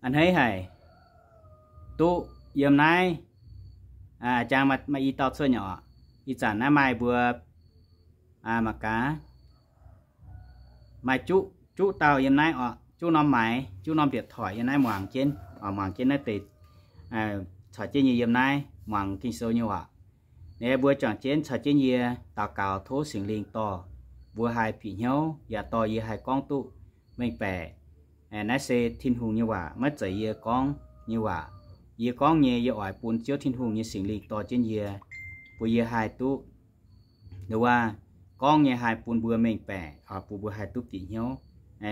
a'hneiv haic duqv yiem naaiv, jang maaih i dauh cuotv nyei oc. Ih zanc naaiv maaih mbuo mangc gaax, maaih juqv, juqv dauh yiem naaiv oc, juqv norm maaiz, juqv norm điện thoại yiem naaiv muangx jienv, muangx jienv naaiv deix, caux jienv nyei yiem naaiv muangx Ging-Sou nyei waac. Ninh mbuo juangc jienv caux jienv yie daux gaux tov Singx Lingh dorh mbuo haih bieqc hnyouv yaac dorh yie haih gorngv duqv mengh baeqc. Naaiv se Tin-Hungh nyei waac, maiv zeiz yie gorngv nyei waac. Yie gorngv nyei, yie oix bun Ziouv Tin-Hungh nyei Singx Lingh dorh jienv yie, bun yie haih duqv, nduov, gorngv nyei haih bun mbuo mengh baeqc, bun mbuo haih duqv bieqc hnyouv.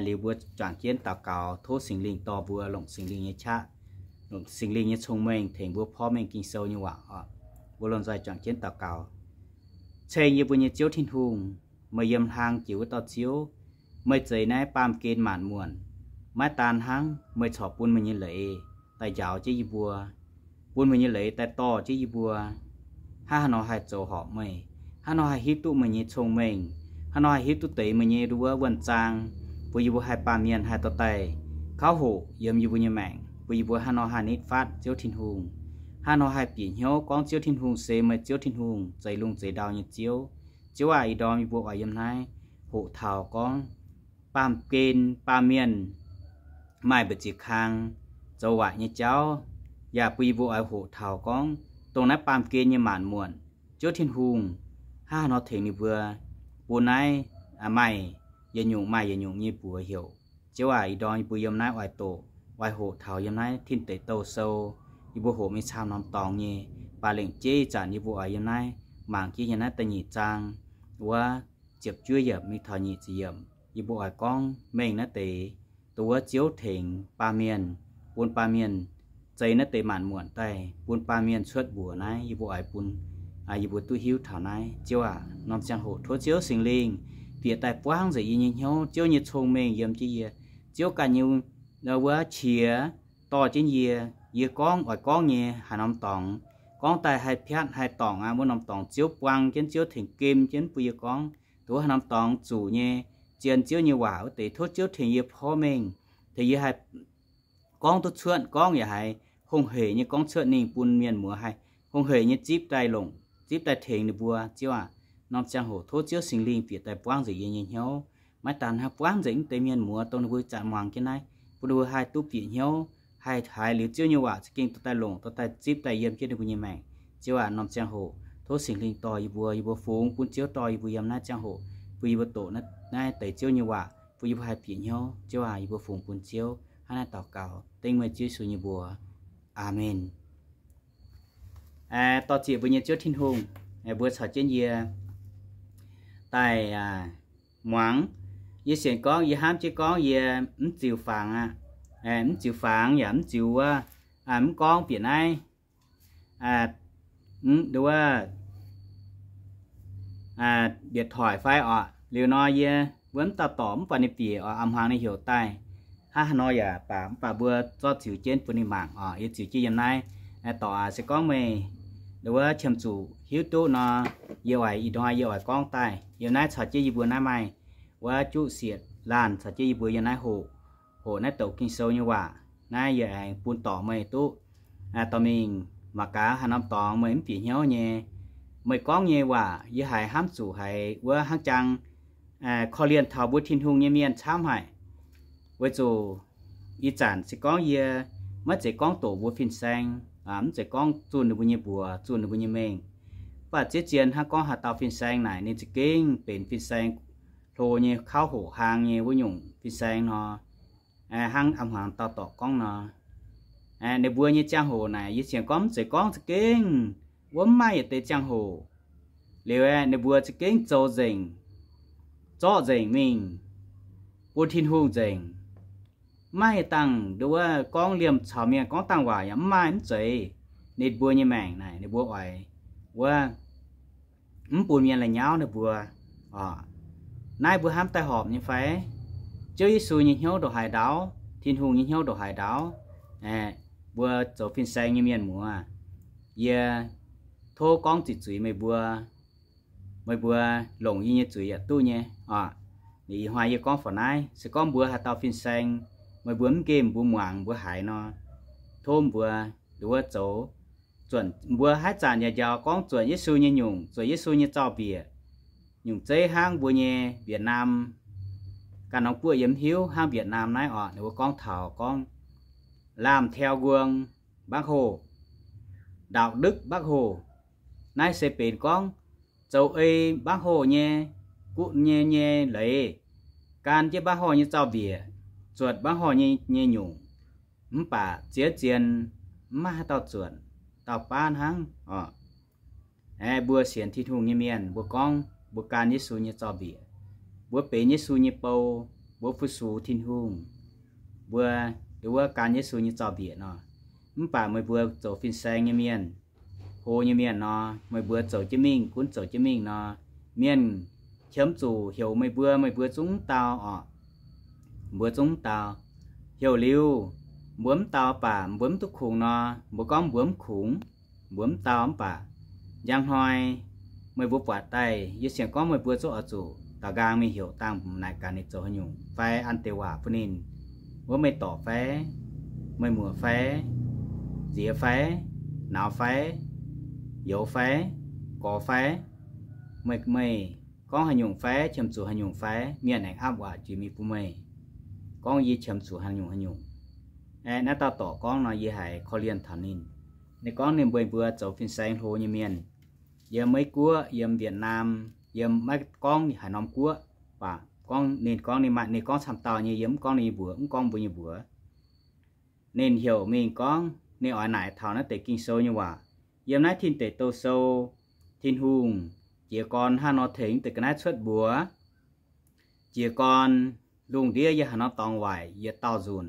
Liuz mbuo juangc jienv daux gaux tov Singx Lingh dorh mbuo longc Singx Lingh nyei qaqv, longc Singx Lingh nyei cong-mengh tengx mbuo porv mengh Ging-Sou nyei waac oc. Mbuo lomh nzoih juangc jienv daux gaux. Ceng yie mbuo nyei Ziouv Tin-Hungh, meih yiem hlang jiex wuov dauh Ziouv, meih zeiz naaiv baamh gen maanc muonc. Maiv daan hnangv, meih corc bun meih nyei leiz daaih njaaux jienv yie mbuo, bun meih nyei leiz daaih dorh jienv yie mbuo, hnangv haaix nor haih zoux horpc meih, hnangv haaix nor haih hiuv duqv meih nyei cong-mengh, hnangv haaix nor haih hiuv duqv deix meih nyei nduov wuonh zaang, bun yie mbuo haih baamh mienh haih dorh daaih kauv hoqc yiem yie mbuo nyei maengc, bun yie mbuo hnangv haaix nor haih nitv fatv Ziouv Tin-Hungh, hnangv haaix nor haih bieqc hnyouv gorngv Ziouv Tin-Hungh se meih Ziouv Tin-Hungh, zeix lungh zeix ndau nyei Ziouv. Ziouv aac, ih ndorm yie mbuo oix yiem naaiv hoqc taux gorngv baamh gen baamh mienh maaih mbu'ziex kang zoux waaic nyei jauv, yaac bun yie mbuo oix hoqc taux gorngv dongh naaiv baamh gen nyei maanc muonc, Ziouv Tin-Hungh hnangv haaix nor tengx ninh mbuo, bun naaiv maaih yietc nyungc maaih yietc nyungc nyei mbuox heuc. Ziouv aac, ih ndorm yie mbuo yiem naaiv oix doqc, oix hoqc taux yiem naaiv Tin Deic Douh Sou, yie mbuo hoqc mingh camv norm dorngx nyei, baac lengc jeiv ih zanc yie mbuo oix yiem naaiv mangc jienv yiem naaiv da'nyeic zaang wuov ziepc juov yiemc mingh taux nyic ziepc yiemc. Yie mbuo oix gorngv mengh naaiv deix, dongh wuov Ziouv tengx baamh mienh, bun baamh mienh zeix naaiv deix maanc muonc daaih, bun baamh mienh cuotv mbuox naaiv, yie mbuo oix bun yie mbuo duqv hiuv taux naaiv. Ziouv aac, norm ziangh hoc tov Ziouv Singx Lingh bieqc daaih buangv nzengc yie nyei hnyouv, Ziouv nyei cong-mengh yiem jienv yie, Ziouv ganh nyei wuov qiex dorh jienv yie, yie gorngv oix gorngv nyei haaix norm dorngx, gorngv daaih haih piatv haih dorngc aqv, wuov norm dorngx Ziouv buang jienv, Ziouv tengx gem jienv bun yie gorngv. Dongh wuov haaix norm dorngx zuqc nyei, zien Ziouv nyei waac wuov deix, tov Ziouv tengx yie porv mengh, tengx yie haih gorngv duqv cuotv, gorngv yaac haiz hungh heic nyei gorngv cuotv mingh bun mienh muoz haih hungh heic nyei zipv daaih longc, zipv daaih tengx ninh mbuo. Ziouv aac, norm ziangh hoc tov Ziouv Singx Lingh bieqc daaih buangv nzengc yie nyei hnyouv. Maiv daan hnangv, buangv nzengc deix mienh muoz dongh ninh mbuo zanc muangx jienv naaiv, bun ninh mbuo haih duqv bieqc hnyouv, haih haiz liuz Ziouv nyei waac za'gengh dorh daaih longc, dorh daaih zipv daaih yiem jienv ninh mbuo nyei maengc. Ziouv aac, norm ziangh hoc tov Singx Lingh dorh yie mbuo, yie mbuo fungx bun Ziouv dorh yie mbuo yiem naaiv ziangh hoc, bun yie mbuo doqc naaiv deix Ziouv nyei waac, bun yie mbuo haih bieqc hnyouv. Ziouv aac, yie mbuo fungx bun Ziouv hnangv naaiv daux gaux dengv meih Ziouv Yesu nyei mbuox. Aamen. Dorh zieqc mbuo nyei Ziouv Tin-Hungh, mbuo caux jienv yie daaih muangx. Yie sienx gorngv yie hnamv jienv gorngv yie mv ziux fangx aqv. Mv ziux fangx yaac mv ziux wuov, mv gorngv bieqc naaiv, nduov, điện thoại fai orqc. Liuz nor yie mbuo mv dauh dorc mv buatc ninh bieqc orqc, a'hmuangx ninh heuc daaih. Hnangv haaix nor yaac baac mv baac mbuo zorqv ziux jienv bun ninh mangc orqc. Yie ziux jienv yiem naaiv. Dorc aac, se gorngv meih nduov qiemx zuqc hiuv duqv nor, yie oix ih hnoi yie oix gorngv daaih. Yiem naaiv caux jienv yie mbuo naaiv maaih wuov juqv siec laanh caux jienv yie mbuo yiem naaiv hoqc, hoqc naaiv douc Ging-Sou nyei waac. Naaiv yie aengx bun dorc meih duqv dorh mingh mangc gaax haaix norm dorngx meih mv bieqc hnyouv nyei. Meih gorngv nyei waac yie haiz hnamv zuqc haiz wuov hnangv jang korv-lienh taux mbuo Tin-Hungh nyei mienh camv haic. Weic zuqc ih zanc se gorngv yie maiv zeiz gorngv doqc mbuo fin-saeng, mv zeiz gorngv zunh ninh mbuo nyei mbuox, zunh ninh mbuo nyei mengh. Mv baac ziex zien hnangv gorngv haaix dauh fin-saeng naaic, ninh za'gengh benx fin-saeng hlo nyei, kauv hoqc hlang nyei wuov nyungc fin-saeng nor, hnangv a'hmuangx dauh dorc gorngv nor, ninh mbuo nyei ziangh hoc naaic, yie sienx gorngv mv zeiz gorngv za'gengh wuov mv maaih yietc deix ziangh hoc. Liuz ninh mbuo za'gengh zoux nzengc, zorqv nzengc mingh bun Tin-Hungh nzengc. Mv maaih dangh nduov wuov gorngv liemh caux mienh gorngv dangh waac yaac mv maaih, mv zeiz. Ninh mbuo nyei maengc naaic ninh mbuo oix wuov mv bun mienh la'nyauv ninh mbuo. Naaiv mbuo hnamv daaih horpc nyei fai? Ziouv Yesu nyei hnyouv ndongc haaix ndaauv, Tin-Hungh nyei hnyouv ndongc haaix ndaauv? Mbuo zoux fin-saeng nyei mienh muoz, yie tov gorngv ziqc zuiz meih mbuo, meih mbuo longc yie nyei zuiz yaac duqv nyei oc. Ih hnoi yie gorngv faaux naaiv, se gorngv mbuo haaix dauh fin-saeng meih mbuo mv nqemh mbuo muangx mbuo haiz nor, tov mbuo nduov zoux, zuonc mbuo haaix zanc yaac njaaux gorngv zuonc Yesu nyei nyungc, zuonc Yesu nyei zaux-mbiec, nyungc zeiv hnangv mbuo nyei Việt Nam, ganh norm guoqv yie mv hiuv, hnangv Việt Nam naaiv orqc, ninh mbuo gorngv taux gorngv làm theo gương Bác Hồ, đạo đức Bác Hồ. Naaiv se benx gorngv zoux ei Bác Hồ nyei, guv nyei, nyei leiz, gan jienv Bác Hồ nyei zaux-mbiec, zuonc Bác Hồ nyei, nyei nyungc, mv baac ziex zien mv maaih haaix dauh zuonc, dauh baav hnangv orqc. Aeqv, mbuo sienx Tin-Hungh nyei mienh, mbuo gorngv mbuo gan Yesu nyei zaux-mbiec, mbuo benx Yesu nyei bou, mbuo fu-sux Tin-Hungh, mbuo, nduov, gan Yesu nyei zaux-mbiec nor. Mv baac meih mbuo zoux fin-saeng nyei mienh, hlo nyei mienh nor, meih mbuo zoux jienv mingh, gunv zoux jienv mingh nor, mienh qiemx zuqc heuc meih mbuo, meih mbuo zungv mv dau orqc. Mbuo zungv mv dau. Heuc liuz, mbuo mv dau baac mbuo mv duqv kungx nor, mbuo gorngv mbuo mv kungx, mbuo mv dau mv baac njang hnoi meih mbuo buatc daaih, yie sienx gorngv meih mbuo zungv oix zuqc daaux nqaang mingh heuc dangh naaic gaax ninh zoux haaix nyungc fai an deix waac bun ninh, wuov meih dorc fai, meih muoc fai, nziex fai, nauz fai, youz fai, gorx fai, meih, meih gorngv haaix nyungc fai, qiemx zuqc haaix nyungc fai, mienh aengx apv waac jiex mingh bun meih, gorngv yie qiemx zuqc haaix nyungc haaix nyungc. Aeqv, naaiv dauh dorc gorngv nor, yie haiz korv-lienh taux ninh. Ninh gorngv ninh mbuo, mbuo zoux fin-saeng hlo nyei mienh, yiem Meiv Guoqv, yiem Việt Nam, yiem maiv gorngv haaix norm guoqv, baac gorngv ninh gorngv ninh maaih, ninh gorngv camv dauh nyei, yie mv gorngv ninh nyei mbuox, mv gorngv mbuo nyei mbuox. Ninh heuc mingh gorngv ninh oix naaic taux naaiv deix Ging-Sou nyei waac. Yiem naaiv Tin Deic Douh Sou, Tin-Hungh jiez gorn hnangv nor tengx deix ga'naaiv cuotv mbuox. Jiez gorn lungh ndiev yiem haaix norm dorngx waaic yietc dauh nzunc.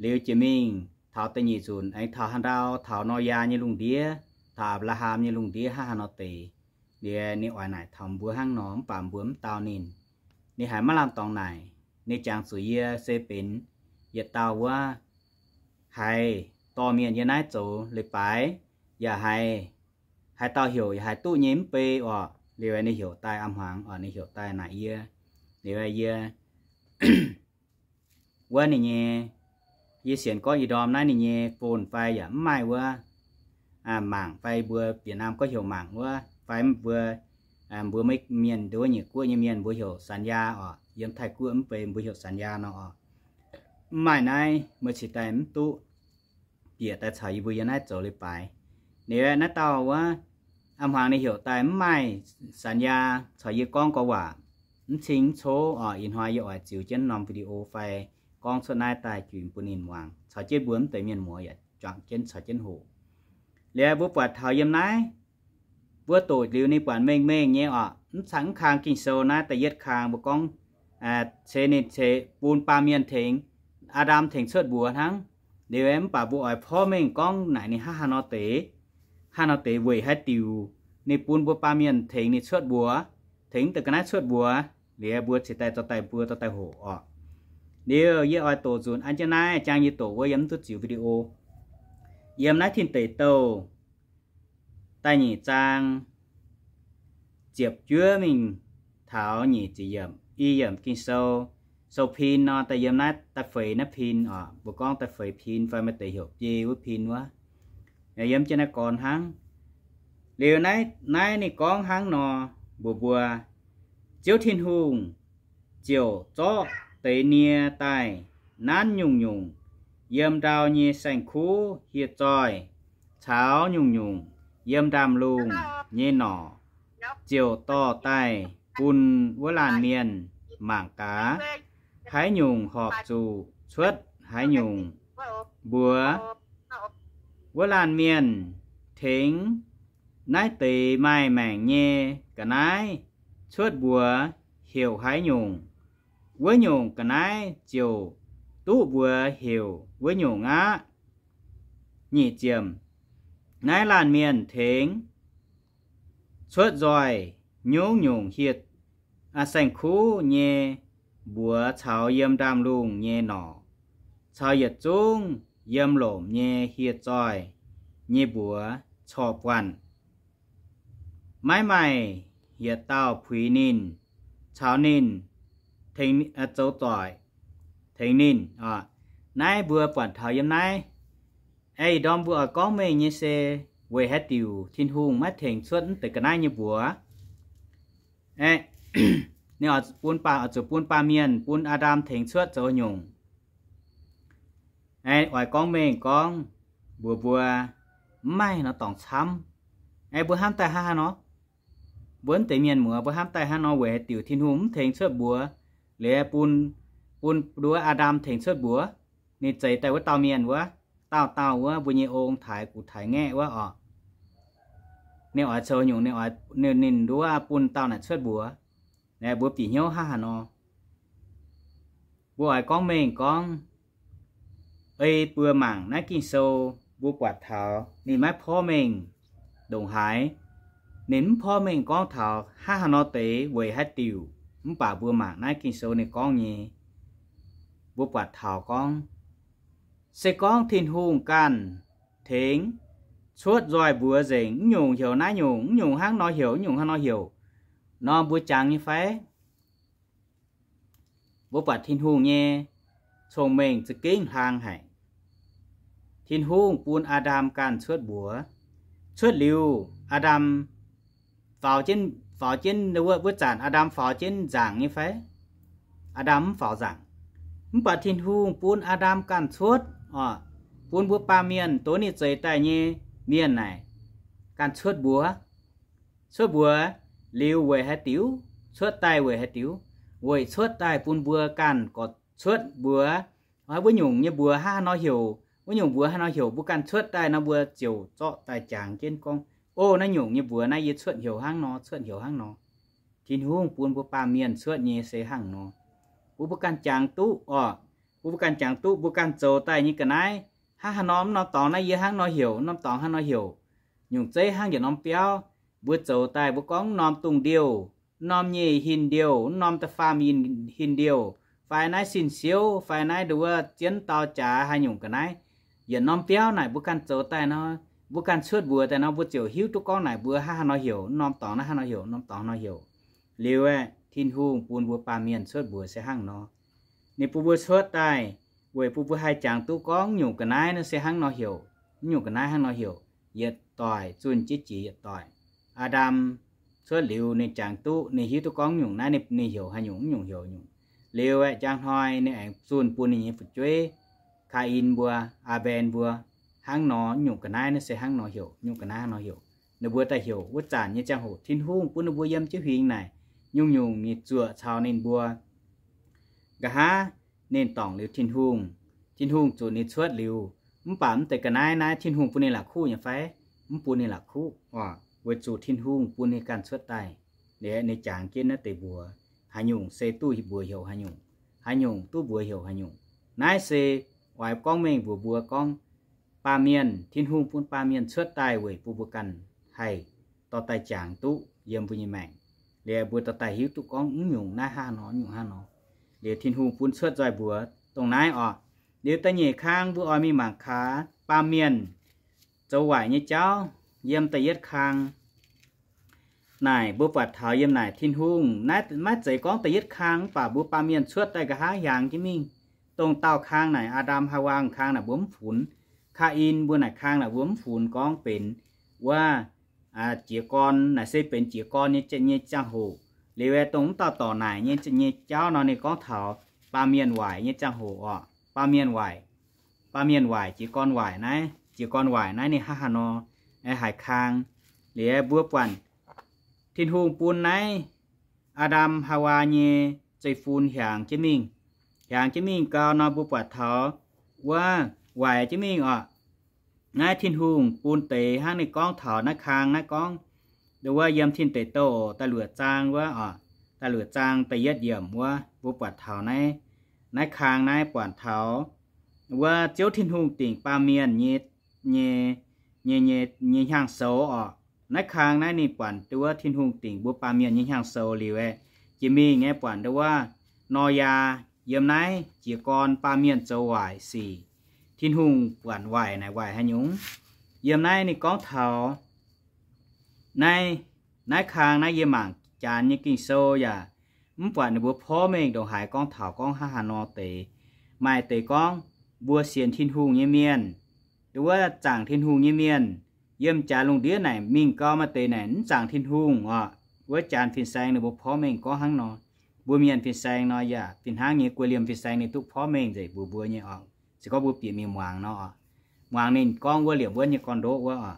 Liuz jiex mingh taux da'nyeic nzunc aengx taux haaix ndau, taux Noyaa nyei lungh ndiev, taux Apc^laa^ham nyei lungh ndiev hnangv haaix nor deix. Liuz ninh oix naaic taux mbuo hnangv nor, mv baac mbuo mv dau ninh. Ninh haiz maiv lamh dorngx naaic. Ninh jangx zuqc yie se benx yietc dauh wuov haiz dorh mienh yiem naaiv zoux leiz-baaix, yaac haiz, haaix dauh heuc yaac haiz duqv nyei mv bei orqc. Liuz ninh heuc daaih a'hmuangx orqc, ninh heuc daaih naaic yie. Liuz yie wuov ninh nyei, yie sienx gorngv ih ndorm naaiv ninh nyei phone fai yaac mv maaih wuov mangc fai mbuo Việt Nam gorngv heuc mangc wuov fai mbuo, mbuo maiv mienh nduov nyeic guoqv nyei mienh mbuo heuc สัญญาณ orqc, yiem Taiv Guoqv mv bei mbuo heuc สัญญาณ nor orqc. Mv maaih naaiv meih cingx daaih mv duqv bieqc daaih caux yie mbuo yiem naaiv zoux leiz-baaix. Ninh naaiv dauh wuov a'hmuangx ninh heuc daaih mv maaih สัญญาณ caux yie gorngv gorx waac, mv cing mv cov orqc. Ih hnoi yie oix ziux jienv norm video fai gorngv cuotv naaiv daaih junc bun ninh muangx, caux jienv mbuo mv deix mienh muoz yaac juangc jienv caux jienv hoqc. Liuz mbuo buatc taux yiem naaiv, mbuo doqc liuz ninh buatc mengh mengh nyei orqc, mv cangx mv kang Ging-Sou naaiv da'yietv kang mbuo gorngv se ninh ceix bun baamh mienh tengx, Aa^ndam tengx cuotv mbuox hnangv. Liuz mv baac mbuo oix porv mengh gorngv naaic ninh hnangv haaix nor deix, hnangv haaix nor deix weic haaix diuc ninh bun mbuo baamh mienh tengx ninh cuotv mbuox, tengx deix ga'naaiv cuotv mbuox. Liuz mbuo cingx daaih dorh daaih mbuo dorh daaih hoqc orqc. Liuz yie oix doqc nzunc an jienv naaiv, jangx yie doqc wuov yie mv duqv ziux video. Yiem naaiv Tin Deic Douh da'nyeic zaang ziepc juov mingh taux nyic ziepc yiemc, i yiemc Ging-Sou, sou pin nor, da'yiem naaiv da'feix naaiv pin orqc. Mbuo gorngv da'feix pin fai maaih deix heuc biei wuov pin wuov. Yiem jienv naaiv gorn hnangv. Liuz naaiv, naaiv ninh gorngv hnangv nor mbuox mbuo, Ziouv Tin-Hungh ziouc zorqv deix nie daaih nanv nyungc-nyungc yiem ndau nyei saeng-kuv hieh zoih caux nyungc-nyungc yiem ndaamv-lungh nyei norqc, ziouc dorh daaih bun wuov laanh mienh mangc gaax, haaix nyungc horpc zuqc cuotv haaix nyungc mbuox. Wuov laanh mienh tengx naaiv deix maaih maengc nyei ga'naaiv cuotv mbuox heuc haaix nyungc, wuov nyungc ga'naaiv ziouc duqv mbuox heuc wuov nyungc aqv. Nyic ziemc, naaiv laanh mienh tengx cuotv nzoih nyungc-nyungc hieh saeng-kuv nyei mbuox caux yiem ndaamv-lungh nyei norqc, caux yietc zungv yiem lomc nyei hieh zoih nyei mbuox corc buatc. Maiv maaih yietc dauh puix ninh, caux ninh tengx, zoux doic tengx ninh orqc. Naaiv mbuo buatc taux yiem naaiv, aeqv, ih ndorm mbuo oix gorngv mengh nyei se weic haaix diuc Tin-Hungh maiv tengx cuotv mv deix ga'naaiv nyei mbuox. Aeqv, ninh oix bun baamh, oix zuqc bun baamh mienh, bun Aa^ndam tengx cuotv zoux nyungc. Aeqv, oix gorngv mengh gorngv mbuox mbuo, mv maaih nor dorngx camv. Aeqv, mbuo hnamv daaih hnangv haaix nor? Mbuo mv deix mienh muoz, mbuo hnamv daaih hnangv nor, weic haaix diuc Tin-Hungh mv tengx cuotv mbuox, liuz bun, bun nduov Aa^ndam tengx cuotv mbuox? Ninh zeix daaih wuov dauh mienh wuov, dauh dauh wuov mbuo nyei ong taaix guv taaix ngaeqv wuov oc. Ninh oix zoux nyungc, ninh oix, ninh, ninh nduov bun dauh naaic cuotv mbuox. Naaiv mbuo bieqc hnyouv hnangv haaix nor? Mbuo oix gorngv mengh gorngv, ei mbuo mangc naaiv Ging-Sou, mbuo buatc taux ninh maiv porv mengh ndongc haaix. Ninh mv porv mengh gorngv taux hnangv haaix nor deix weic haaix diuc, mv baac mbuo mangc naaiv Ging-Sou ninh gorngv nyei, mbuo buatc taux gorngv, se gorngv Tin-Hungh ganh tengx cuotv nzoih mbuox nzengc, mv nyungc heuc naaiv nyungc, mv nyungc hnangv nor heuc, mv nyungc hnangv nor heuc nor, mbuo jangx nyei fai? Mbuo buatc Tin-Hungh nyei cong-mengh za'gengh hlang haic. Tin-Hungh bun Aa^ndam ganh cuotv mbuox. Cuotv liuz, Aa^ndam faaux jienv, faaux jienv wuov, wuov zanc Aa^ndam faaux jienv nzaangc nyei fai? Aa^ndam mv faaux nzaangc. Mv baac Tin-Hungh bun Aa^ndam ganh cuotv oc, bun mbuo baamh mienh, dongh ninh zeix daaih nyei mienh naaic, ganh cuotv mbuox. Cuotv mbuox liuz weic haaix diuc? Cuotv daaih weic haaix diuc? Weic cuotv daaih bun mbuo ganh gorqv cuotv mbuox. Wuov nyungc nyei mbuox hnangv haaix nor heuc, wuov nyungc mbuox haaix nor heuc, mbuo ganh cuotv daaih nor, mbuo ziouc zorqv daaih jangx jienv gorngv, o, naaiv nyungc nyei mbuox naaiv yie cuotv heuc hnangv nor, cuotv heuc hnangv nor. Tin-Hungh bun mbuo baamh mienh cuotv nyei se hnangv nor. Bun mbuo ganh jangx duqv oc. Bun mbuo ganh jangx duqv, mbuo ganh zoux daaih nyei ga'naaiv, hnangv haaix nor, mv norm dorngx naaiv yie hnangv nor heuc, mv norm dorngx hnangv nor heuc. Nyungc zeiv hnangv yietc norm biauv, mbuo zoux daaih mbuo gorngv mv norm dungh ndiouh, mv norm nyei hin ndiouh, mv norm da'faam hin ndiouh, fai naaiv sin siouv, fai naaiv nduov zienv dau jaax haaix nyungc ga'naaiv, yietc norm biauv naaic mbuo ganh zoux daaih nor, mbuo ganh cuotv mbuox daaih nor, mbuo ziouc hiuv duqv gorngv naaic mbuo hnangv haaix nor heuc, mv norm dorngx naaiv hnangv nor heuc, norm dorngx hnangv nor heuc. Liuz aeqv, Tin-Hungh bun mbuo baamh mienh cuotv mbuox se hnangv nor. Ninh bun mbuo cuotv daaih weic bun mbuo haih jangx duqv gorngv nyungc ga'naaiv naaiv se hnangv nor heuc, nyungc ga'naaiv hnangv nor heuc, yietc doic zunh jienv jiex yietc doic. Aa^ndam cuotv liuz ninh jangx duqv, ninh hiuv duqv gorngv nyungc naaiv ninh, ninh heuc haaix nyungc, nyungc heuc nyungc. Liuz aeqv, njang hnoi ninh aengx zunh bun ninh nyei fu'jueiv, Kaa^in mbuo, Aa^mben mbuo, hnangv nor nyungc ga'naaiv naaiv se hnangv nor heuc, nyungc ga'naaiv hnangv nor heuc. Ninh mbuo daaih heuc wuov zanc nyei ziangh hoc Tin-Hungh bun ninh mbuo yiem jienv huingx naaic, nyungc-nyungc ninh zuoqc caux ninh mbuo. Nqa'haav ninh dorngc liuz Tin-Hungh, Tin-Hungh zuqc ninh cuotv liuz, mv baac mv deix ga'naaiv naaiv Tin-Hungh bun ninh la'kuqv nyei fai? Mv bun ninh la'kuqv oc, weic zuqc Tin-Hungh bun ninh ganh cuotv daaih. Liuz ninh jangx jienv naaiv deix mbuox, haaix nyungc se duqv mbuox heuc haaix nyungc, haaix nyungc duqv mbuox heuc haaix nyungc. Naaiv se oix gorngv mengh mbuox mbuo gorngv, baamh mienh, Tin-Hungh bun baamh mienh cuotv daaih weic bun mbuo ganh haih dorh daaih jangx duqv yiem mbuo nyei maengc. Liuz mbuo dorh daaih hiuv duqv gorngv mv nyungc naaiv hnangv nor, mv nyungc hnangv nor. Liuz Tin-Hungh bun cuotv nzoih mbuox dongh naaiv oc. Liuz da'nyeic kang mbuo oix mingh mangc kaax baamh mienh zoux waaic nyei jauv. Yiem da'yietv kang naaic mbuo buatc taux yiem naaic Tin-Hungh naaiv maiv zeiz gorngv da'yietv kang, mv baac mbuo baamh mienh cuotv daaih nqa'haav hiaangx jienv mingh. Dongh daauh kang naaic, Aa^ndam, Haawaa kang naaic mbuo mv funx. Kaa^in mbuo naaic kang naaic mbuo mv funx gorngv benx wuov jiez gorn, naaic se benx jiez gorn nyei, nyei ziangh hoc. Liuz aeqv, dongh mv dauh dorc naaic nyei, nyei jauv nor ninh gorngv taux baamh mienh waaic nyei ziangh hoc oc. Baamh mienh waaic, baamh mienh waaic, jiez gorn waaic naaiv, jiez gorn waaic naaiv ninh hnangv haaix nor, aeqv, haaix kang. Liuz aeqv, mbuo buatc Tin-Hungh bun naaiv Aa^ndam Haawaa nyei zeiv-fun hiaangx jienv mingh. Hiaangx jienv mingh gau nor mbuo buatc taux wuov waaic jienv mingh oc. Naaiv Tin-Hungh bun deix hnangv ninh gorngv taux naaiv kang naaiv gorngv, nduov wuov yiem Tin Deic Douh da'luoqc zaang wuov oc, da'luoqc zaang da'yietv yiemc wuov mbuo buatc taux naaiv, naaiv kang naaiv buatc taux wuov Ziouv Tin-Hungh dingc baamh mienh nyei, nyei, nyei, nyei hnyangx-soux oc. Naaiv kang naaiv ninh buatc nduov wuov Tin-Hungh dingc mbuo baamh mienh nyei hnyangx-soux liuz aeqv, jiex mingh aeqv buatc nduov wuov Noyaa yiem naaiv jiez gorn baamh mienh zoux waaic sic. Tin-Hungh buatc waaic naaic waaic haaix nyungc? Yiem naaiv ninh gorngv taux naaiv, naaiv kang naaiv yie mangc Janx nyei Ging-Sou yaac mv buatc ninh mbuo porv mengh ndongc haaix gorngv taux gorngv hnangv haaix nor deix. Maaih deix gorngv mbuo sienx Tin-Hungh nyei mienh, nduov zaangc Tin-Hungh nyei mienh, yiem jaax lungh ndiev naaic mingh gau maaih deix naaic mv zaangc Tin-Hungh oc. Wuov janx fin-saeng ninh mbuo porv mengh gorngv hnangv nor. Mbuo mienh fin-saeng nor yaac fih hnangv nyei, guei liemh fin-saeng ninh duqv porv mengh nzengc mbuox mbuo nyei oc. Se gorngv mbuo bieqc mingh muangx nor oc, muangx ninh gorngv wuov liemh wuov nyei gorn-ndoqv wuov oc.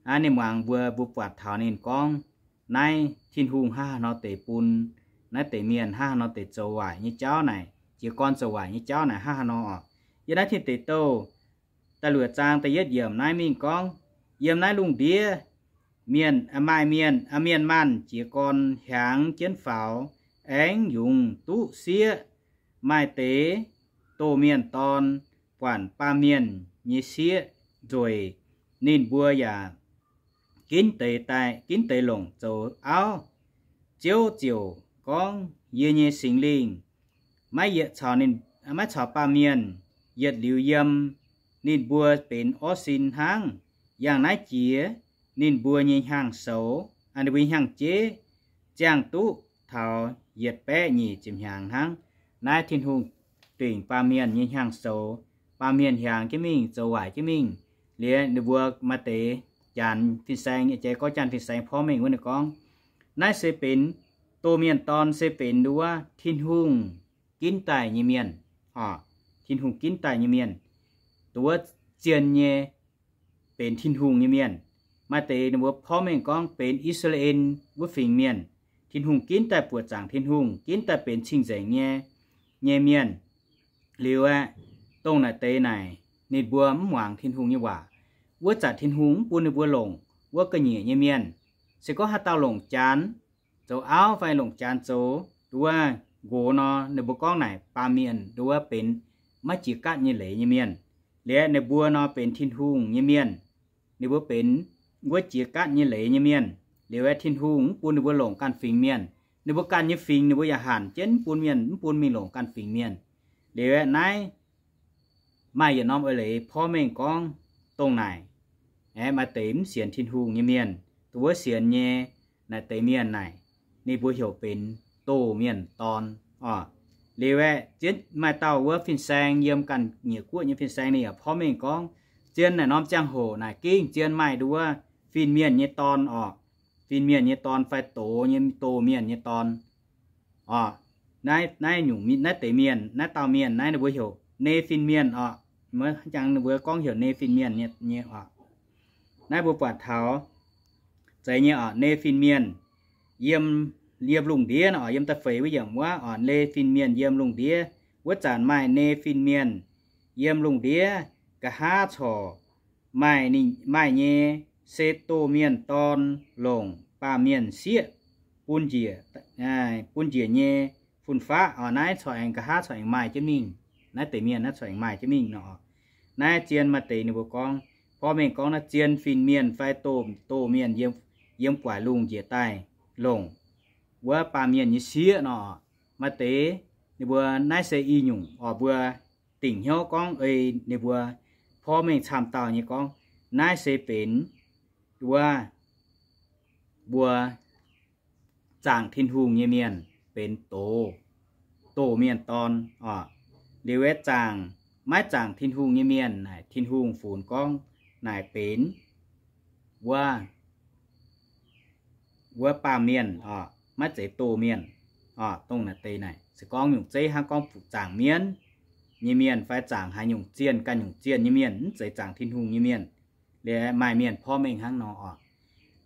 Aa, ninh muangx mbuo, mbuo buatc taux ninh gorngv naaiv Tin-Hungh hnangv haaix nor deix bun naaiv deix mienh, hnangv haaix nor deix zoux waaic nyei jauv naaic, jiez gorn zoux waaic nyei jauv naaic hnangv haaix nor oc. Yiem naaiv Tin Deic Douh da'luoqc zaang da'yietv yiemc naaiv mingh gorngv, yiem naaiv lungh ndiev mienh, maaih mienh, mienh maanh jiez gorn hiaangx jienv faaux, aengx yungz duqv sieqv. Maaih deix doh mienh dorn buatc baamh mienh nyei sieqv nzueic, ninh mbuo yaac ginv deix daaih, ginv deix longc zoux auv. Ziouv ziouc gorngv, yie nyei Singx Lingh maiv yietc caux ninh, maiv caux baamh mienh yietc liuz yiem. Ninh mbuo benx orv sin hnangv. Yangh naaiv jiex ninh mbuo nyei hnyangx-soux, ninh mbuo nyei hnyangx-jeiv ziangh duqv taux yietc baeqv nyic ziepc hnyangx hnangv. Naaiv Tin-Hungh dingc baamh mienh nyei hnyangx-soux, baamh mienh hiaangx jienv mingh, zoux waaic jienv mingh. Liuz ninh mbuo maaih deix janx fin-saeng, jai gorngv janx fin-saeng porv mengh wuov ninh gorngv, naaiv se benx doh mienh dorn, se benx nduov Tin-Hungh ginv daaih nyei mienh oc. Tin-Hungh ginv daaih nyei mienh, nduov zien nyei, benx Tin-Hungh nyei mienh. Maaih deix ninh mbuo porv mengh gorngv benx I^saa^laa^en wuov fingx mienh, Tin-Hungh ginv daaih buoqc zaangc Tin-Hungh, ginv daaih benx cing-nzengc nyei, nyei mienh. Liuz aeqv, dongh naaic deix naaic ninh mbuo mv muangx Tin-Hungh nyei waac. Wuov zanc Tin-Hungh mv bun ninh mbuo longc wuov ga'nyiec nyei mienh. Se gorngv haaix dauh longc janx zoux auv fai longc janx zoux nduov nqox nor, ninh mbuo gorngv naaic baamh mienh nduov benx maiv jiex gaatv nyei leiz nyei mienh. Liuz ninh mbuo nor benx Tin-Hungh nyei mienh. Ninh mbuo benx wuov jiex gaatv nyei leiz nyei mienh. Liuz aeqv, Tin-Hungh mv bun ninh mbuo longc ganh fingx mienh. Ninh mbuo ganh nyei fingx ninh mbuo yaac hanc jienv mv bun mienh, mv bun mingh longc ganh fingx mienh. Liuz aeqv, naaiv maaih yietc norm eix leiz porv mengh gorngv dongh naaic, aeqv, maaih deix mv sienx Tin-Hungh nyei mienh, dongh wuov sienx nyei naaic deix mienh naaic, ninh mbuo heuc benx doh mienh dorn oc. Liuz aeqv, zien maaih dauh wuov fin-saeng yiem ganh nyeic guoqv nyei fin-saeng ninh yaac porv mengh gorngv, zien naaic norm ziangh hoc naaic gengh zien maaih nduov fin-mienh nyei dorn oc. Fin-mienh nyei dorn fai doz nyei, doh mienh nyei dorn oc. Naaiv, naaiv nyungc, naaiv deix mienh, naaiv dauh mienh naaiv ninh mbuo heuc Ne^fin Mienh oc. Mv jangx ninh mbuo gorngv heuc Ne^fin Mienh nyei, nyei oc. Naaiv mbuo buatc taux zeiz nyei oc, Ne^fin Mienh yiem, yiem lungh ndiev oc, yiem da'feix wuov yiemc wuov oc, Ne^fin Mienh yiem lungh ndiev. Wuov zanc maaih Ne^fin Mienh yiem lungh ndiev, nqa'haav corc maaih ninh, maaih nyei se doh mienh dorn longc baamh mienh sieqv bun njiec, bun njiec nyei fun-faqv oc. Naaiv corc aengx nqa'haav corc aengx maaih jienv mingh. Naaiv deix mienh naaiv corc aengx maaih jienv mingh nor. Naaiv zien maaih deix ninh mbuo gorngv, porv mengh gorngv naaiv zien fin-mienh fai doh, doh mienh yiem, yiem guaix lungh njiec daaih longc wuov baamh mienh nyei sieqv nor. Maaih deix ninh mbuo naaiv se i nyungc oc, mbuo dingc hnyouv gorngv ei ninh mbuo porv mengh camv dauh nyei gorngv, naaiv se benx wuov mbuo zaangc Tin-Hungh nyei mienh benx doz, doh mienh dorn oc. Liuz aeqv, zaangc, maiv zaangc Tin-Hungh nyei mienh naaic Tin-Hungh funx gorngv naaic benx wuov, wuov baamh mienh oc, maiv zeiz doh mienh oc. Dongh naaic deix naaic se gorngv nyungc zeiv hnangv gorngv zaangc mienv nyei mienh fai zaangc haaix nyungc zienh ganh nyungc zienh nyei mienh, mv zeiz zaangc Tin-Hungh nyei mienh. Liuz maaih mienh porv mengh hnangv nor oc.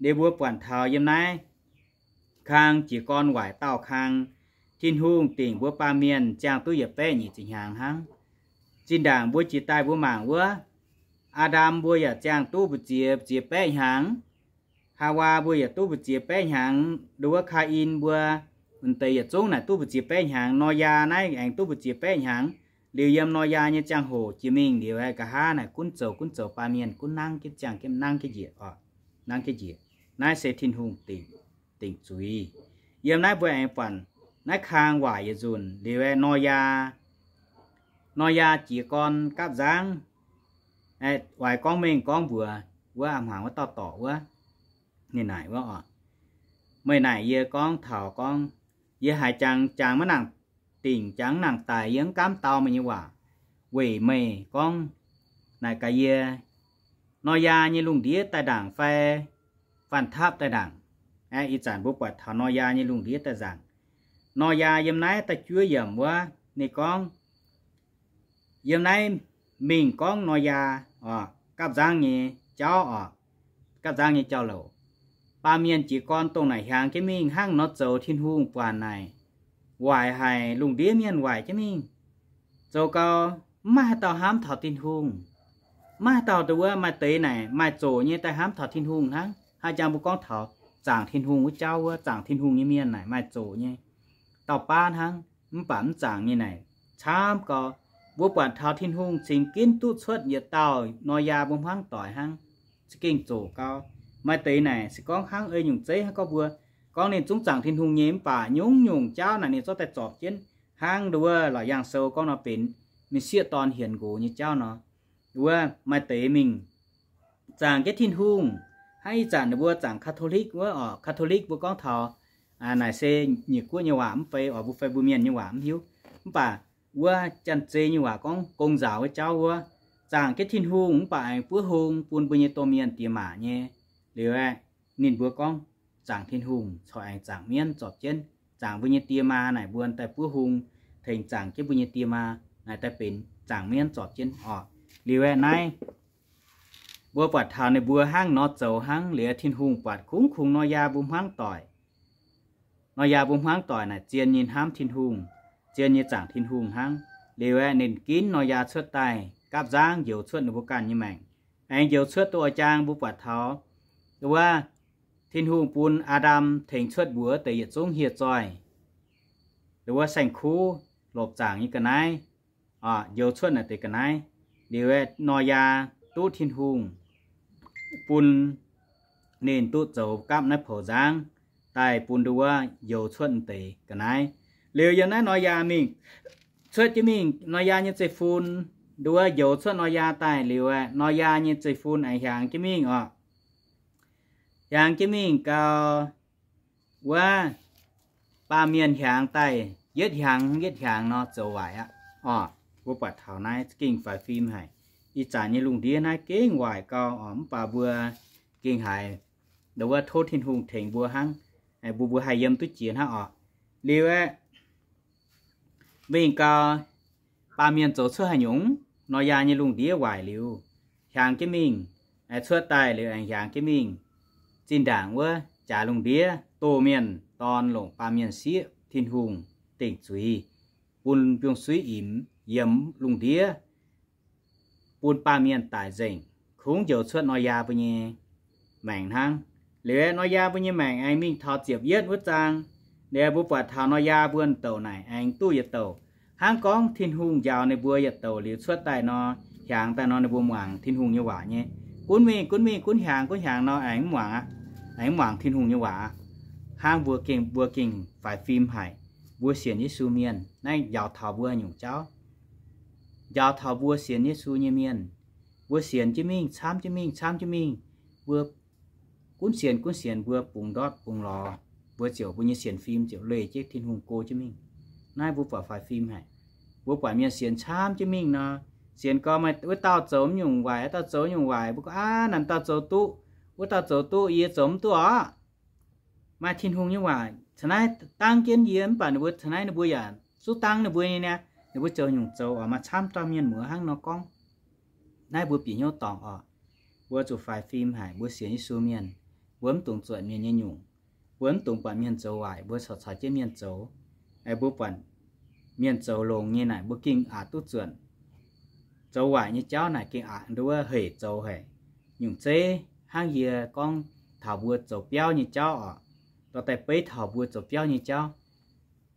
Liuz mbuo buatc taux yiem naaiv kang jiez gorn waaic dauh kang, Tin-Hungh dingc mbuo baamh mienh ziangh duqv yietc baeqv nyic ziepc hnyangx hnangv. Zinh ndaangc mbuo jiex daaih mbuo mangc wuov, Aa^ndam mbuo yaac ziangh duqv mbu'ziex, mbu'ziex baeqv hnyangx. Haawaa mbuo yaac duqv mbu'ziex baeqv hnyangx. Nduov Kaa^in mbuo, deix yietc zungv naaic duqv mbu'ziex baeqv hnyangx. Nor^yaa naaiv aengx duqv mbu'ziex baeqv hnyangx. Liuz yiem Nor^yaa nyei ziangh hoc jiex mingh liuz, nqa'haav naaic gunv zoux, gunv zoux baamh mienh gunv nangv jienv ziangh jienv nangv jienv njiec oc, nangv jienv njiec. Naaiv se Tin-Hungh dingc, dingc zuiz. Yiem naaiv mbuo aengx buatc naaiv kang waaic yietc nzunc liuz, Nor^yaa, Nor^yaa jiez gorn gapv nzangv, oix gorngv mengh gorngv mbuox wuov a'hmuangx wuov dauh dorc wuov, ninh naaic wuov oc, meih naaic yie gorngv taux gorngv, yie haiz jangx, jangx maiv nangc dingc, jangx maiv nangc daic, yie mv gaamv dau meih nyei waac. weic meih gorngv naaic gaax yie, Noyaa nyei lungh ndiev daaih ndaangc fai Faan Taapv daaih ndaangc? Aeqv, ih zanc mbuo buatc taux Noyaa nyei lungh ndiev daaih nzaangc. Noyaa yiem naaiv da'juov yiemc wuov ninh gorngv, yiem naaiv mingh gorngv Noyaa oc, gapv nzangv nyei jauv oc, gapv nzangv nyei jauv-louc. Baamh mienh jiez gorn dongh naaic hiaangx jienv mingh hnangv nor zoux Tin-Hungh buatc naaic, waaic haic, lungh ndiev mienh waaic jienv mingh. Zoux gau, mv maaih haaix dauh hnamv taux Tin-Hungh. Mv maaih haaix dauh, dongh wuov maaih deix naaic maaih zoqc nyei daaih hnamv taux Tin-Hungh hnangv. Haaix jangx mbuo gorngv taux zaangc Tin-Hungh wuov jauv wuov, zaangc Tin-Hungh nyei mienh naaic maaih zoqc nyei dauh baav hnangv, mv baac mv zaangc nyei naaic camv gau. Mbuo buatc taux Tin-Hungh cingx ginv duqv cuotv yietc dauh Noyaa mbuo hmuangv doic hnangv, za'gengh zoqc gau. Maaih deix naaic se gorngv hnangv ei nyungc zeiv hnangv gorngv mbuo gorngv ninh zungv zaangc Tin-Hungh nyei, mv baac nyungc-nyungc jauv naaic ninh zorqv daaih zorpc jienv hnangv nduov wuov Lorqc Yangh Sou gorngv nor benx mienh sieqv dorn hienx nqox nyei jauv nor. Wuov maaih deix mingh zaangc jienv Tin-Hungh, hnangv ih zanc ninh mbuo zaangc Catholic wuov oc. Catholic mbuo gorngv taux naaic se nyiec guoqv nyei waac mv fai oc, mbuo fai mbuo mienh nyei waac mv hiuv. Mv baac wuov Janx-Zei nyei waac gorngv gong nzaaux wuov jauv wuov, zaangc jienv Tin-Hungh mv baac aengx buov hung bun mbuo nyei domh mienh diex maac nyei. Liuz aeqv, ninh mbuo gorngv zaangc Tin-Hungh corc aengx zaangc mienv zorpc jienv. Zaangc mbuo nyei die maa naaic mbuo daaih buov hung tengx zaangc jienv mbuo nyei die maa naaic daaih benx zaangc mienv zorpc jienv oc. Liuz aeqv naaiv mbuo buatc taux ninh mbuo hnangv nor zoux hnangv. Liuz Tin-Hungh buatc kungx kungx Noyaa mbuo hmuangv doic, Noyaa mbuo hmuangv doic naaic zien nyei hnamv Tin-Hungh, zien nyei zaangc Tin-Hungh hnangv. Liuz aeqv, ninh ginv Noyaa cuotv daaih gapv nzangv njoux cuotv ninh mbuo ganh nyei maengc. Aengx njoux cuotv duqv oix jaang mbuo buatc taux wuov Tin-Hungh bun Aa^ndam tengx cuotv mbuox deix yietc zungv hieh zoih, wuov saeng-kuv lopc zaangc nyei ga'naaiv, njoux cuotv naaic deix ga'naaiv. Liuz aeqv, Noyaa duqv Tin-Hungh bun ninh duqv zoux gapv naaiv poux nzangv daaih bun nduov njoux cuotv deix ga'naaiv. Liuz yiem naaiv Noyaa mingh cuotv jienv mingh, Noyaa nyei zeiv-fun, nduov njoux cuotv Noyaa daaih liuz aeqv, Noyaa nyei zeiv-fun aengx hiaangx jienv mingh oc. Hiaangx jienv mingh gau, wuov baamh mienh hiaangx daaih yietv hiaangx yietv hiaangx nor zoux waaic aqv oc. Mbuo buatc taux naaiv za'gengh faix fim haic. Ih zanc nyei lungh ndiev naaiv gengh waaic gau oc, mv baac mbuo gengh haiz nduov tov Tin-Hungh tengx mbuo hnangv, mbuo mbuo haih yiem duqv jiex hnangv oc. Liuz aeqv, mingh gau, baamh mienh zoux cuotv haaix nyungc? Noyaa nyei lungh ndiev waaic liuz, hiaangx jienv mingh, cuotv daaih liuz aengx hiaangx jienv mingh. Zinh ndaangc wuov jaax lungh ndiev, doh mienh dorn longc baamh mienh sieqv Tin-Hungh dingc zuiz, bun mbiungc-suiv imx, yiemx lungh ndiev, bun baamh mienh daic nzengc, kungx njoux cuotv Noyaa mbuo nyei maengc hnangv. Liuz aeqv, Noyaa mbuo nyei maengc aengx mingh taux ziepc yietv wuov zaang. Liuz mbuo buatc taux Noyaa mbuo douc naaic aengx duqv yietc douc. Hnangv gorngv Tin-Hungh njaaux ninh mbuo yietc douc liuz cuotv daaih nor, hiaangx daaih nor, ninh mbuo muangx Tin-Hungh nyei waac nyei. Gunv mingh, gunv mingh, gunv hiaangx, gunv hiaangx nor, aengx mv muangx aqv. Aengx mv muangx Tin-Hungh nyei waac aqv. Hnangv mbuo gengh, mbuo gengh faix fim haic. Mbuo sienx Yesu mienh naaiv njaaux taux mbuo nyungc jauv, njaaux taux mbuo sienx Yesu nyei mienh. Mbuo sienx jienv mingh, camv jienv mingh, camv jienv mingh, mbuo gunv sienx gunv sienx, mbuo bungx ndortv bungx lorz, mbuo ziouc, mbuo nyei sienx fim ziouc leih jienv Tin-Hungh go jienv mingh. Naaiv mbuo buatc faix fim haic. Mbuo buatc mienh sienx camv jienv mingh nor, sienx gau, maaih wuov dauh zoux mv nyungc waaic, wuov dauh zoux nyungc waaic, mbuo gorngv, Aav, naaiv dauh zoux duqv, wuov dauh zoux duqv, yie zoux mv duqv orqc. Maaih Tin-Hungh nyei waac caux naaiv dangv jienv yie, mv baac ninh mbuo caux naaiv ninh mbuo yaac zuqc dangv ninh mbuo nyei niaa. Ninh mbuo zoux nyungc zoux oc, maaih camv dauh mienh muoz hnangv nor gorngv. Naaiv mbuo bieqc hnyouv dorngc oc. Mbuo zuqc faix fim haic, mbuo sienx Yesu mienh, mbuo mv dungx zuotc mienh nyei nyungc. Mbuo mv dungx buatc mienh zoux waaic, mbuo corc caux jienv mienh zoux. Mbuo buatc mienh zoux longx nyei naaic, mbuo gengh aqc duqv zuotc. Zoux waaic nyei jauv naaic gengh aqc nduov hec zoux haic. Nyungc zeiv hnangv yie gorngv taux mbuo zoux biauv nyei jauv oc, dorh daaih beiv taux mbuo zoux biauv nyei jauv.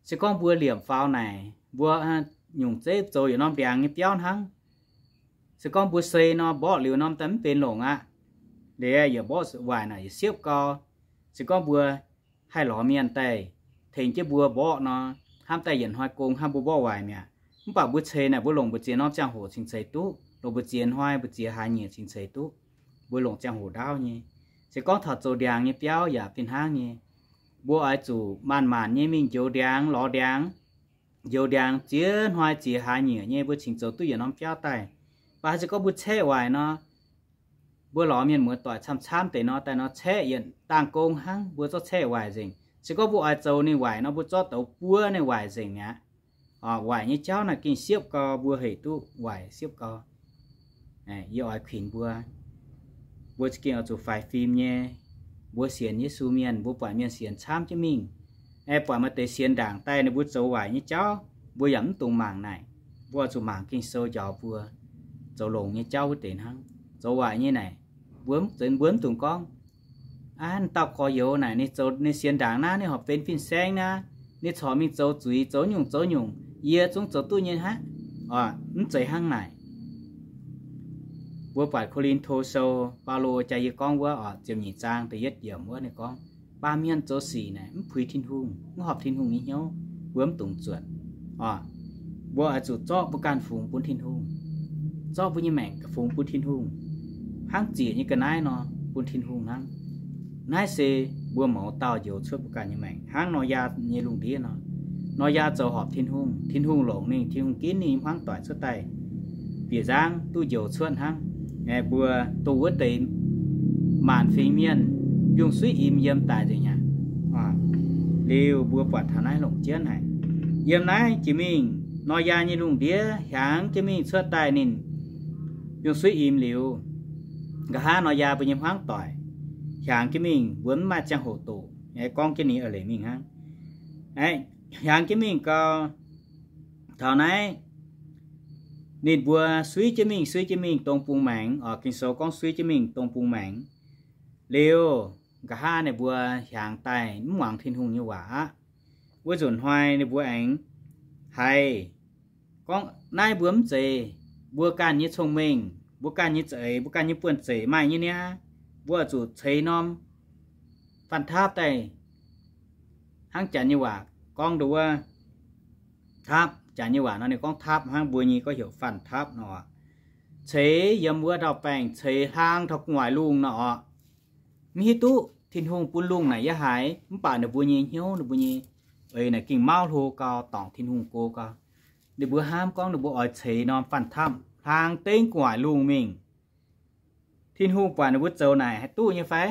Se gorngv mbuo liemh faaux naaic, mbuo nyungc zeiv zoux yietc norm ndiangx nyei biauv hnangv. Se gorngv mbuo sei nor, mborqv liuz norm daaih mv benx longc aqv. Liuz yaac mborqv waaic naaic yietc siepv gau. Se gorngv mbuo haih lorz mienh daaih tengx jienv mbuo mborqv nor, hnamv daaih yietc hnoi gong hnangv mbuo mborqv waaic mi'aqv. Mv baac mbuo ceix naaic, mbuo longc mbu'ziex norm ziangh hoc cingx ceix duqv, longc mbu'ziex hnoi mbu'ziex hlaax nyieqc cingx ceix duqv. Mbuo longc ziangh hoc ndaauv nyei. Se gorngv taux zoux ndiangx nyei biauv yaac fih hnangv nyei. Mbuo oix zuqc maanc maanc nyei mingh njoux ndiangx, lorz ndiangx, njoux ndiangx ziex hnoi ziex hlaax nyieqc nyei mbuo cingx zoux duqv yietc norm jauv daaih. Mv baac haaix se gorngv mbuo caeqv waaic nor, mbuo lorz mienh muoz-doic camv-camv deix nor daaih nor caeqv yietc dangh gong hnangv, mbuo zorqv caeqv waaic nzengc. Se gorngv mbuo oix zoux ninh waaic nor, mbuo zorqv douz buov ninh waaic nzengc mi'aqv. Waaic nyei jauv naaic gengh siepv gau, mbuo hec duqv waaic siepv gau. Yie oix kuinx mbuo, mbuo za'gengh oix zuqc faix fim nyei. Mbuo sienx Yesu mienh, mbuo buatc mienh sienx camv jienv mingh, aeqv, buatc maaih deix sienx ndaangc daaih ninh mbuo zoux waaic nyei jauv, mbuo yaac mv dungx mangc naaic. Mbuo oix zuqc mangc Ging-Sou njaaux mbuo zoux longx nyei jauv wuov deix hnangv. Zoux waaic nyei naaic, mbuo mv, mbuo mv dungx gorngv, aav, dauh gorx-youz naaic ninh zoux, ninh sienx ndaangc naaiv, ninh horpc benx fin-saeng naaiv, ninh corc mingh zoux zuiz, zoux nyungc zoux nyungc, yie zungv zoux duqv nyei hnangv. Mv zeiz hnangv naaic. Mbuo buatc Ko^lin^to Sou, Baulo jaa yie gorngv wuov oc, ziepc nyeic zaang da'yietv yiemc wuov ninh gorngv, baamh mienh zoux sic naaic mv puix Tin-Hungh, mv horpc Tin-Hungh nyei hnyouv, mbuo mv dungx zuotc. Mbuo oix zuqc zorqv mbuo ganh fungx bun Tin-Hungh, zorqv mbuo nyei maengc fungx bun Tin-Hungh, hnangv ziec nyei ga'naaiv nor, bun Tin-Hungh hnangv. Naaiv se mbuo mouz dauh njoux cuotv mbuo ganh nyei maengc, hnangv Noyaa nyei lungh ndiev nor. Noyaa zoux horpc Tin-Hungh, Tin-Hungh longc ninh, Tin-Hungh ginv ninh nyei hmuangv doic cuotv daaih, bieqc nzangv duqv njoux cuotv hnangv. Mbuo dongh wuov deix maanc fingx mienh, yungh suiv im yiem daic nzengc aqv. Liuz mbuo buatc taux naaiv longc jienv haic. Yiem naaiv jiex mingh Noyaa nyei lungh ndiev hiaangx jienv mingh cuotv daaih ninh yungh suiv im liuz, nqa'haav Noyaa mbuo nyei hmuangv doic hiaangx jienv mingh, mbuo mv maaih ziangh hoc doqc, gorngv jienv ninh eix leiz mingh hnangv. Hiaangx jienv mingh gau, taux naaiv ninh mbuo suiv jienv mingh, suiv jienv mingh dong bung maengx oc. Ging-Sou gorngv suiv jienv mingh dong bung maengx. Liuz, nqa'haav ninh mbuo hiaangx daaih mv muangx Tin-Hungh nyei waac aqv. Wuov nzunc hnoi ninh mbuo aengx haiz gorngv, naaiv mbuo mv zeiz mbuo ganh nyei cong-mengh, mbuo ganh nyei za'eix, mbuo ganh nyei buonv-zeic maaih nyei niaa. Mbuo oix zuqc ceix norm fanh taapv daaih. Hnangv Janx nyei waac gorngv nduov, taapv, Janx nyei waac nor ninh gorngv taapv hnangv, mbuo nyei gorngv heuc fanh taapv nor. Ceix yiem wuov ndau-baengh, ceix hlang taux gu'nguaaic lungh nor oc. Mv hiuv duqv Tin-Hungh bun lungh naaic yaac haiz, mv baac ninh mbuo nyei hnyouv, ninh mbuo nyei eix naaic gengh mauv hlo gau, dorngc Tin-Hungh go gau. Ninh mbuo hnamv gorngv ninh mbuo oix ceix norm fanh taapv hlang dengv gu'nguaaic lungh mingh. Tin-Hungh buatc ninh mbuo zoux naaic haih duqv nyei fai?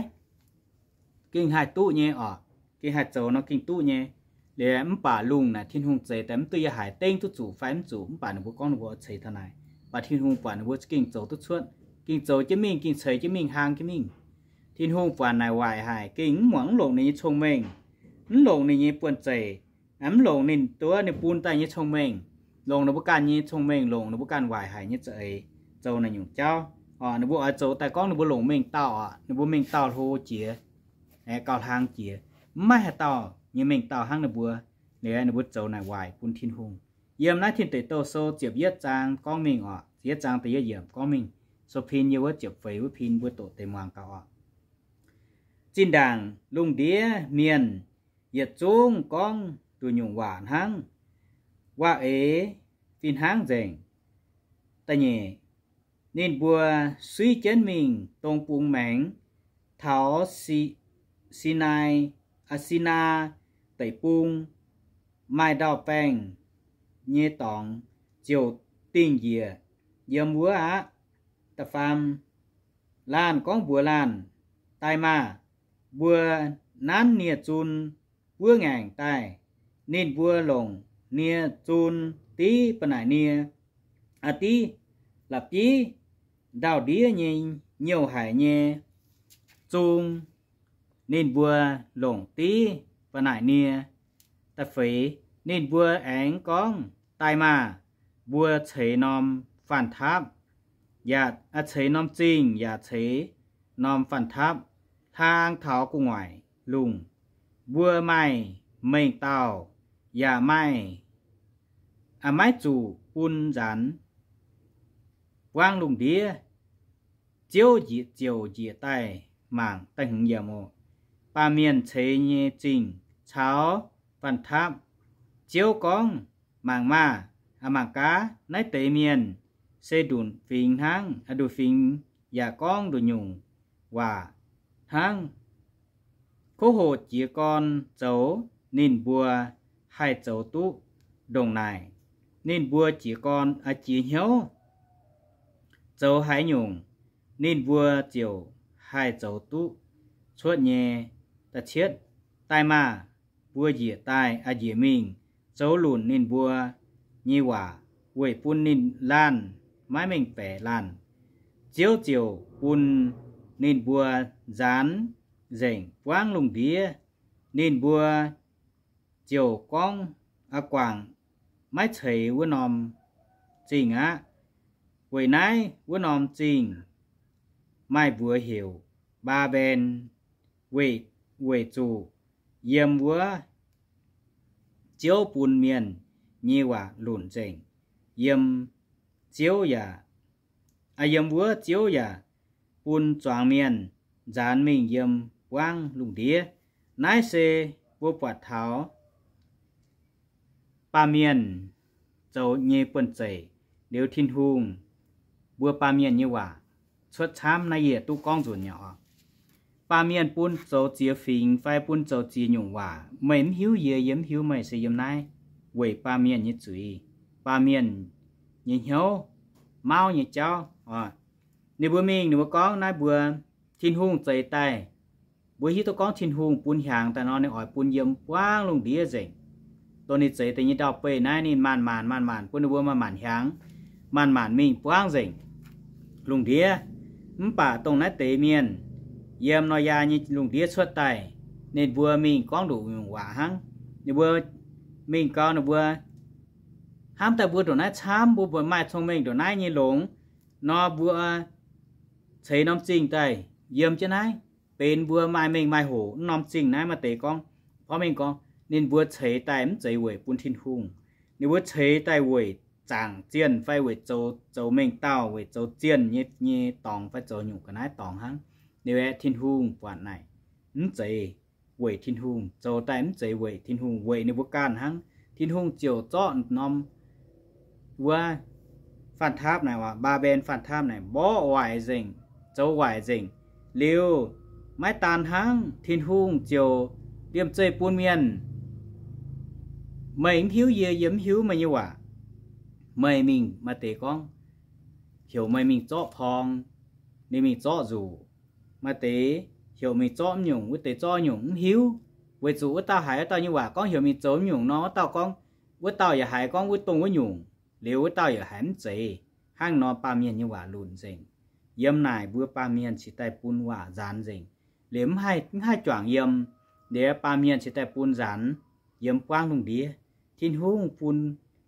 Gengh haih duqv nyei oc. Gengh haih zoux nor gengh duqv nyei. Liuz mv baac lungh naaic Tin-Hungh zeix daaih mv duqv yaac haiz dengv duqv zuqc fai mv zuqc, mv baac ninh mbuo gorngv ninh mbuo oix ceix taux naaic, mv baac Tin-Hungh buatc ninh mbuo za'gengh zoux duqv cuotv, gengh zoux jienv mingh, gengh ceix jienv mingh, hlang jienv mingh. Tin-Hungh buatc naaic waaic haic, gengh mv muangx, mv longc ninh nyei cong-mengh, mv longc ninh nyei buonv-zeic, mv longc ninh duov ninh bun daaih nyei cong-mengh, longc ninh mbuo ganh nyei cong-mengh, longc ninh mbuo ganh waaic haic nyei za'eix zoux naaic nyungc jauv. Ninh mbuo oix zoux daaih gorngv ninh mbuo longc mengh dauh oc, ninh mbuo mengh dauh hlo jiex, gauh hlang jiex. Mv maaih haaix dauh nyei mengh dauh hnangv ninh mbuo. Liuz ninh mbuo zoux naaic waaic bun Tin-Hungh. Yiem naaiv Tin Deic Douh Sou ziepc yietv zaang gorngv mingh oc, ziepc yietv zaang da'yietv yiemc gorngv mingh, sou pin yiem wuov ziepc feix wuov pin mbuo doqc deix muangx gaax oc. Zinh ndaangc lungh ndiev mienh yietc zungv gorngv nduqc nyungc waac hnangv, waac-eix fih hnangv nzengc. Da'nyeic, ninh mbuo suiv jienv mingh dong bung maengx, taux Si, Sinai, aa, Sinaa Deic-Bung, maaih ndau-baengh nyei dorngx ziouc dingh njiec yiem wuov aqv. Da'faam, laanh gorngv mbuox laanh, Daaih maah! Mbuo nanv nie-zun buov ngaengc daaih. Ninh mbuo longc nie-zun div ba'naic nie, aa, div la'bieiv ndau-ndiev nyei nyouh haic nyei zung, ninh mbuo longc div ba'naic nie. Da'feix, ninh mbuo aengx gorngv, Daaih maah! Mbuo ceix norm fanh taapv, yaac, aa, ceix norm zingh yaac ceix norm fanh taapv hlang taux gu'nguaaic lungh. Mbuo maaih mengh dauh yaac maaih, aa, maiv zuqc bun nzaanx buangv lungh ndiev. Ziouv njiec, ziouc njiec daaih mangc. Da'hmz yiemc oc. Baamh mienh ceix nyei zingh caux fanh taapv. Ziouv gorngv, Mangc maah! Aa, mangc gaax, naaiv deix mienh se nduqc fingx hnangv, aa, nduqc fingx yaac gorngv nduqc nyungc waac hnangv. Kov hoc jiez gorn zoux, ninh mbuo haih zoux duqv ndongc naaic, ninh mbuo jiez gorn, aa, jiez hnyouv zoux haaix nyungc, ninh mbuo ziouc haih zoux duqv cuotv nyei. Da'cietv, daaih maah! Mbuo njiec daaih, aa, njiec mingh zoux lunc ninh mbuo nyei waac, weic bun ninh laanh maiv mengh baeqc laanh. Ziouv ziouc bun ninh mbuo nzaanx nzengc buangv lungh ndiev. Ninh mbuo ziouc gorngv, aa, guangc maiv ceix wuov norm zingh aqv. Weic naaiv wuov norm zingh maaih mbuox heuc Mbaa^mben, weic, weic zuqc yiem wuov Ziouv bun mienh nyei waac lunc nzengc. Yiem Ziouv yaac, aa, yiem wuov Ziouv yaac bun zuangx mienh nzaanx mingh yiem buangv lungh ndiev. Naaiv se mbuo buatc taux baamh mienh zoux nyei buonv-zeic. Liuz Tin-Hungh, mbuo baamh mienh nyei waac cuotv camv naaiv, yie duqv gorngv nzunc nyei oc. Baamh mienh bun zoux ziex fingx fai bun zoux ziex nyungc waac, meih mv hiuv yie, yie mv hiuv meih, se yiem naaiv weic baamh mienh nyei zuiz, baamh mienh nyei hnyouv, mauv nyei jauv oc. Ninh mbuo mingh, ninh mbuo gorngv naaiv mbuo Tin-Hungh zeix daaih. Mbuo hiuv duqv gorngv Tin-Hungh bun hiaangx daaih nor, ninh oix bun yiem buangv lungh ndiev nzengc. Dongh ninh zeix daaih nyei ndau-beih naaiv, ninh maanc-maanc maanc-maanc bun ninh mbuo maanc-maanc hiaangx, maanc-maanc mingh buangv nzengc lungh ndiev. Mv baac dongh naaiv deix mienh yiem Noyaa nyei lungh ndiev cuotv daaih, ninh mbuo mingh gorngv nduqc nyungc waac hnangv. Ninh mbuo mingh gau, ninh mbuo hnamv daaih mbuo ndongc naaiv camv, mbuo mbuo maaih cong-mengh ndongc naaiv nyei longx nor, mbuo ceix norm zingh daaih yiem jienv naaiv, benx mbuo maaih mengh maaih hoc. Wuov norm zingh naaiv maaih deix gorngv, porv mengh gorngv, ninh mbuo ceix daaih mv zeiz weic bun Tin-Hungh. Ninh mbuo ceix daaih weic zaangc zienh fai weic zoux, zoux mengh dauh, weic zoux zienh nyei, nyei dorngx fai zoux nyungc ga'naaiv dorngx hnangv. Liuz aeqv, Tin-Hungh buatc naaic mv zeiz weic Tin-Hungh, zoux daaih mv zeiz weic Tin-Hungh, weic ninh mbuo ganh hnangv. Tin-Hungh ziouc zorqv norm wuov faan taapv naaic, Mbaa^mben faan taapv naaic mborqv waaic nzengc, zoux waaic nzengc. Liuz maiv daan hnangv, Tin-Hungh ziouc liemh zeih bun mienh, meih mv hiuv yie, yie mv hiuv meih nyei waac. Meih mingh, maaih deix gorngv heuc meih mingh zorqv porng, ninh mingh zorqv nzuqc. Maaih deix heuc mingh zorqv mv nyungc, wuov deix zorqv nyungc, mv hiuv. Weic zuqc wuov dauh haiz wuov dauh nyei waac gorngv heuc mingh zoux mv nyungc nor, wuov dauh gorngv, wuov dauh yaac haiz gorngv wuov dongh wuov nyungc, liuz wuov dauh yaac haiz mv zeiz. Hnangv nor baamh mienh nyei waac lunc nzengc. Yiem naaic mbuo baamh mienh cingx daaih bun waac nzaanx nzengc. Liuz mv haih, mv haih juangc yiem. Liuz baamh mienh cingx daaih bun nzaanx yiem buangv lungh ndiev. Tin-Hungh bun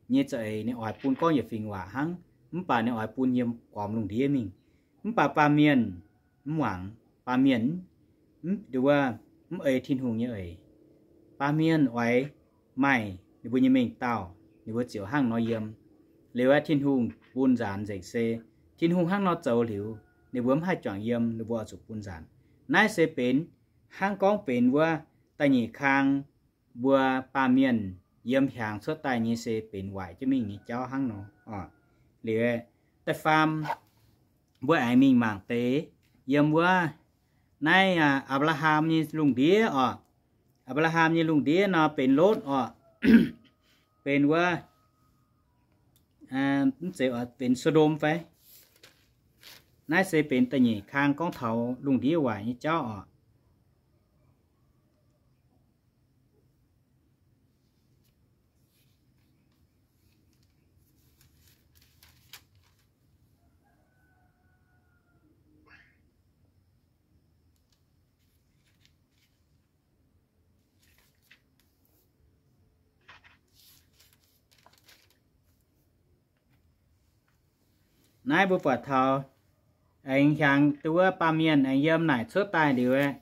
nyei za'eix ninh oix bun gorngv yietc fingx waac hnangv, mv baac ninh oix bun yiem gormx lungh ndiev mingh. Mv baac baamh mienh mv muangx. Baamh mienh mv, mv ei Tin-Hungh nyei eix. Baamh mienh oix maaih ninh mbuo nyei mengh dauh, ninh mbuo ziouc hnangv nor yiem. Liuz aeqv, Tin-Hungh bun nzaanx nzengc se, Tin-Hungh hnangv nor zoux liuz, ninh mbuo mv haih juangc yiem, ninh mbuo oix zuqc bun nzaanx. Naaiv se benx hnangv gorngv benx wuov da'nyeic kang mbuo baamh mienh yiem hiaangx cuotv daaih nyei se benx waaic jienv mingh nyei jauv hnangv nor oc. Liuz da'faam, mbuo aengx mingh mangc deix yiem wuov naaiv Apc^laa^ham nyei lungh ndiev oc. Apc^laa^ham nyei lungh ndiev nor benx Lotv oc, benx wuov, mv zeiz, benx So^ndom fai. Naaiv se benx da'nyeic kang gorngv taux lungh ndiev waaic nyei jauv oc. Naaiv mbuo buatc taux aengx hiaangx duqv wuov baamh mienh aengx yiem naaic cuotv daaih liuz aeqv,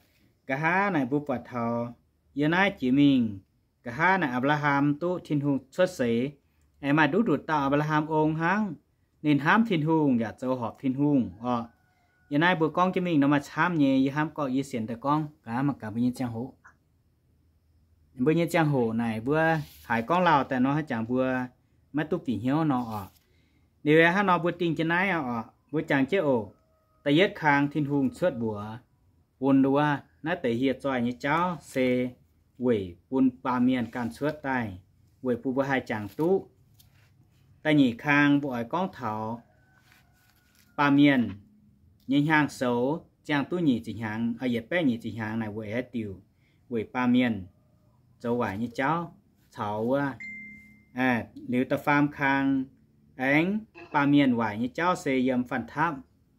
nqa'haav naaic mbuo buatc taux yiem naaiv jiex mingh, nqa'haav naaic Apc^laa^ham duqv Tin-Hungh cuotv seix, aengx maaih nduqc nduqc dauh Apc^laa^ham ong hnangv. Ninh hnamv Tin-Hungh yaac zoux horpc Tin-Hungh oc. Yiem naaiv mbuo gorngv jienv mingh nor maaih camv nyei, yie hnamv gorngv yie sienx daaih gorngv gaax mangc gaax mbuo nyei ziangh hoc. Mbuo nyei ziangh hoc naaic mbuo haiz gorngv lauh daaih nor, haaix jangx mbuo maiv duqv bieqc hnyouv nor oc. Liuz hnangv nor mbuo dingh jienv naaiv oc, mbuo jangx jienv oc. Da'yietv kang Tin-Hungh cuotv mbuox bun wuov naaiv deix hieh zoih nyei jauv se weic bun baamh mienh ganh cuotv daaih. weic bun mbuo haih jangx duqv. Da'nyeic kang mbuo oix gorngv taux baamh mienh nyei hnyangx-soux ziangh duqv nyic ziepc hnyangx, yietc baeqv nyic ziepc hnyangx naaic weic haaix diuc? Weic baamh mienh zoux waaic nyei jauv caux wuov. Liuz da'faam kang aengx baamh mienh waaic nyei jauv se yiem fanh tapv.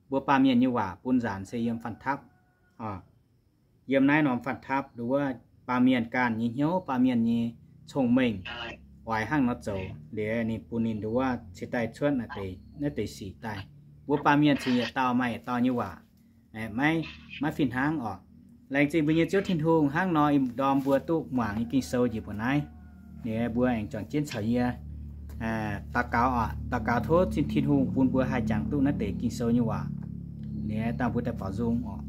Mbuo baamh mienh nyei waac bun nzaanx se yiem fanh tapv. Yiem naaiv norm fanh tapv nduov baamh mienh ganh nyei hnyouv, baamh mienh nyei cong-mengh oix hnangv nor zoux liuz ninh bun ninh nduov cingx daaih cuotv naaiv deix sic daaih. Mbuo baamh mienh cingx yietc dauh maaih yietc dauh nyei waac, maiv, maiv fih hnangv oc. Laengz zingh mbuo nyei Ziouv Tin-Hungh hnangv nor, ih ndorm mbuo duqv muangx nyei Ging-Sou njiec mbuo naaiv. Liuz mbuo aengx juangc jienv caux yie daux gaux oc. Daux gaux tov Tin-Hungh bun mbuo haih jangx duqv naaiv deix Ging-Sou nyei waac. Liuz dangh mbuo daaih baaux nzung oc.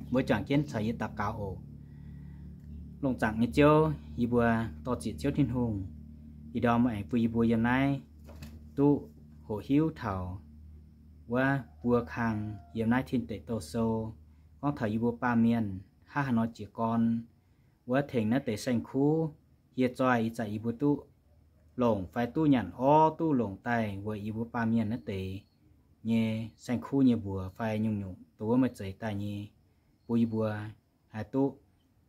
Mbuo juangc jienv caux yie daux gaux oc. Longc zaangc nyei Ziouv, yie mbuo dor-ziec Ziouv Tin-Hungh, ih ndorm aengx bun yie mbuo yiem naaiv duqv hoqc hiuv taux wuov buo kang yiem naaiv Tin Deic Douh Sou, gorngv taux yie mbuo baamh mienh hnangv haaix nor jiez gorn wuov tengx naaiv deix saeng-kuv hieh zoih ih zanc yie mbuo duqv longc fai duqv nyanc orv duqv longc daaih weic yie mbuo baamh mienh naaiv deix nyei saeng-kuv nyei mbuox fai nyungc-nyungc dongh wuov meih zeix daaih nyei, bun yie mbuo haih duqv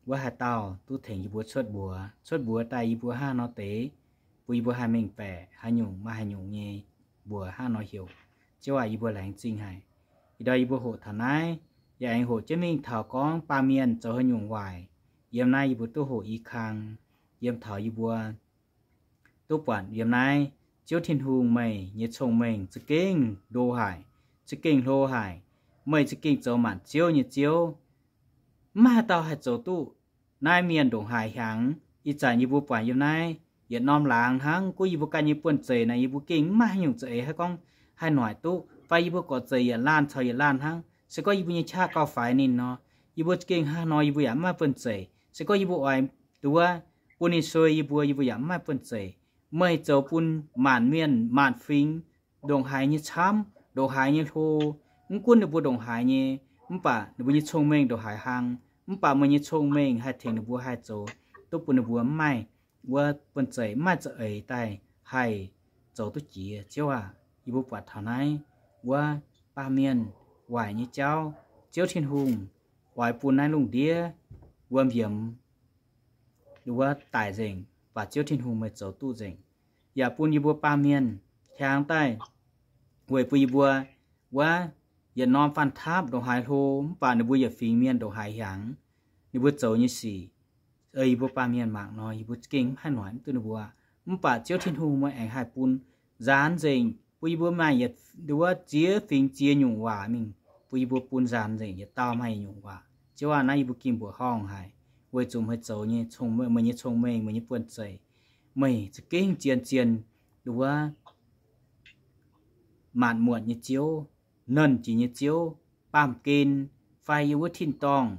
wuov haaix dauh duqv tengx yie mbuo cuotv mbuox. Cuotv mbuox daaih yie mbuo hnangv haaix nor deix, bun yie mbuo haih mengh baeqc haaix nyungc maaih haaix nyungc nyei mbuox hnangv haaix nor heuc. Ziouv aac, yie mbuo laengz zingh haic. Ih ndorm yie mbuo hoqc taux naaiv, yaac aengx hoqc jienv mingh taux gorngv baamh mienh zoux haaix nyungc waaic. Yiem naaiv yie mbuo duqv hoqc i kang, yiem taux yie mbuo duqv buatc yiem naaiv, Ziouv Tin-Hungh, meih nyei cong-mengh za'gengh ndo haic, za'gengh hlo haic. Meih za'gengh zoux maanc ziouv nyei Ziouv. Mv maaih haaix dauh haih zoux duqv naaiv mienh ndongc haaix hiaangx. Ih zanc yie mbuo buatc yiem naaiv yietc norm laangz hnangv, gunv yie mbuo ganh nyei buonv-zeic naaic, yie mbuo gengh mv maaih haaix nyungc za'eix haih gorngv haih noic duqv, fai yie mbuo gorqv-zeic yietc laanh caux yietc laanh hnangv. Se gorngv yie mbuo nyei qaqv gauh faix ninh nor, yie mbuo gengh hnangv nor yie mbuo yaac mv maaih buonv-zeic. Se gorngv yie mbuo oix nduov bun ninh suei yie mbuo, yie mbuo yaac mv maaih buonv-zeic. Meih zoux bun maanc mienh maanc fingx ndongc haaix nyei camv, ndongc haaix nyei hlo, mv gunv ninh mbuo ndongc haaix nyei, mv baac ninh mbuo nyei cong-mengh ndongc haaix hlang, mv baac meih nyei cong-mengh haih tengx ninh mbuo haih zoux duqv bun ninh mbuo mv maaih wuov buonv-zeic, mv maaih za'eix daaih haih zoux duqv jiex. Ziouv aac, yie mbuo buatc taux naaiv wuov baamh mienh waaic nyei jauv, Ziouv Tin-Hungh oix bun naaiv lungh ndiev wuom yiemx wuov daic nzengc, baac Ziouv Tin-Hungh meih zoux duqv nzengc, yaac bun yie mbuo baamh mienh hiaangx daaih weic bun yie mbuo wuov yietc norm fanh taapv ndongc haaix hlo, mv baac ninh mbuo yietc fingx mienh ndongc haaix hiaangx, ninh mbuo zoux nyei sic, ei yie mbuo baamh mienh mangc nor, yie mbuo gengh mv haih noic mv duqv ninh mbuo. Mv baac Ziouv Tin-Hungh meih aengx haih bun nzaanx nzengc, bun yie mbuo maaih yietc wuov ziex fingx ziex nyungc waac mingh, bun yie mbuo bun nzaanx nzengc yietc dauh maaih yietc nyungc waac. Ziouv aac, naaiv yie mbuo gengh mbuoqc horngh haic, weic zuqc meih zoux nyei, meih nyei cong-mengh, meih nyei buonv-zeic, meih za'gengh zien-zien wuov maanc muotc nyei Ziouv, nernh jiex nyei Ziouv, baamh gen fai yiem wuov tin-dorngh